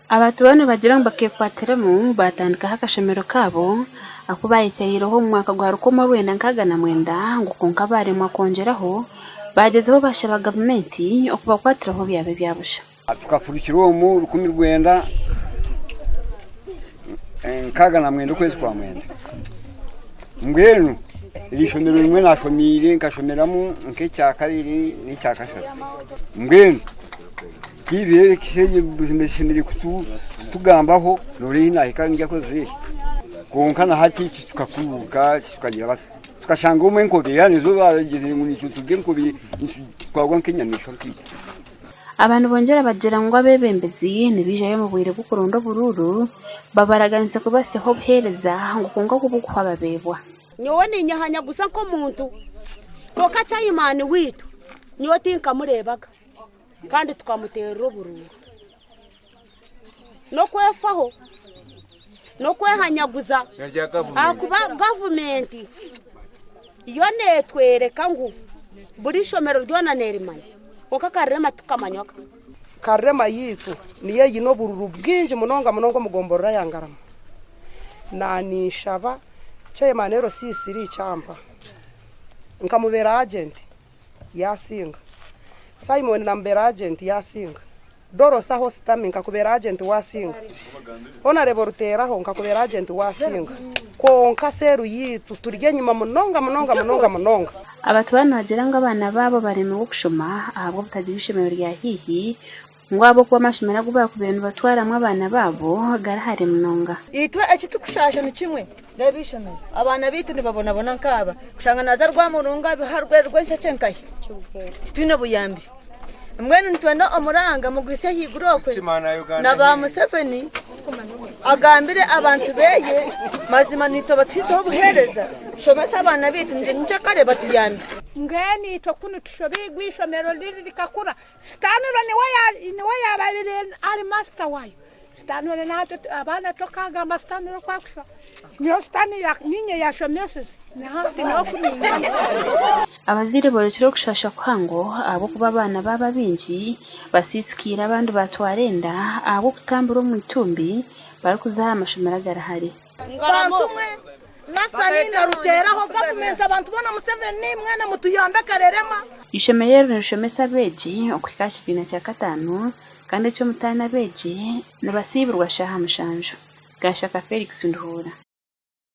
Abantu banu nibagira ngu bakeekwatiremu baatandikaho akashomero kaabo aku baayetereireho omu mwaka gwa 1969 ngu kwonka baaremwa kwongyeraho baagyezaho baashaba gavumenti okubakwatiraho byaba ebya busha. Tukafurukira omu 1969 okwezi kwa mwenda. Mbwenu eri ishomero rimwe naashomiire nkashomeramu nk'ekyakabiri n'ekyakashatu. Mbwenu buzima ekishemereire kutugambaho nooreeba ahi naahika ndyakozesa eki. Kwonka na hati tukakubuuka tukagira bata, tukashanga omwe enkobe nizo baagizire ngu naitwe turi enkobe nitutwarwa nk'enyamaishwa nkaitwe. Aba nibongyera bagira ngu abeebembezi nibaijayo omu bwire bw'okuronda oburuuru babaraganisa kubahitsyaho obuheereza ngu kwonka ku burikuhwa babeebwa. Nyowe ninyehanyaguza nk'omuntu, kwonka chayimaani waitu nyowe tinkamureebaga kandi tukamuteerera oburuuru. N'okwefaho, n'okwehanyaguza ahakuba gavumenti yo neetworeka ngu buri ishomero ryona neerimanya kwonka Karurema tikamanywa. Karurema yaitu niyo eine obururu bwingi munonga munonga omu gomborora ya Ngarama. Naninshaba chairman LC3 Kyampa nkamubera agent yasinga, Simon namubera agent yasinga. Dorosi aho ositami nkakubera agenti wasinga, Honarebo Ruteraho nkakubera agenti wasinga, kwonka seeru yaitu turi enyima munonga munonga munonga munonga. Abantu banu nibagira ngu abaana baabo baremirwe okushoma ahabw'obutagira ishomero rya haihi ngu ahabw'okuba amashomero agu baakubaire nibatwaramu abaana baabo gari hare munonga. Itwe eki tukushaasha ni kimwe, reeba eishomero, abaana baitu nibabonabona nkaaba, kushanga naaza Rwamurunga abiha Rwenshekye nkahi, titwine buyambi. Mbwenu nitwenda omuranga mugwise ahaiguru okwe na ba Museveni agambire abantu beye mazima nitwe batuhiseho obuhereza tushomese abaana baitu nyekyakare batuyambe. Mbwenu itwe ku nitushobeirwe eishomero riri rikakura, Sitaane niwe yaabaire ari masita waayo. Sitaane ori natwe abaana tokagamba sitaane ori oku akushwa. Nyowe sitaane niinye yashomesize nahati nyowe oku ningamba. Abazaire boorekire okushasha kuhango ahabw'okuba abaana baabo abaingi basiisikaire abandi baatwara enda ahabw'okutambura omu itumbi barikuza aha mashomero agari hare. Bantu mwe Nasani na Ruteraho gavumenti abantu boona Museveni mwena mutuyambe Karerema. Eishomero eri nirishomesa abeegi okuhika aha kibiina kya kataano kandi eky'omutaano abeegi nibasiibirwa shaaha mushanju. Gashaka Felix Nduhuura.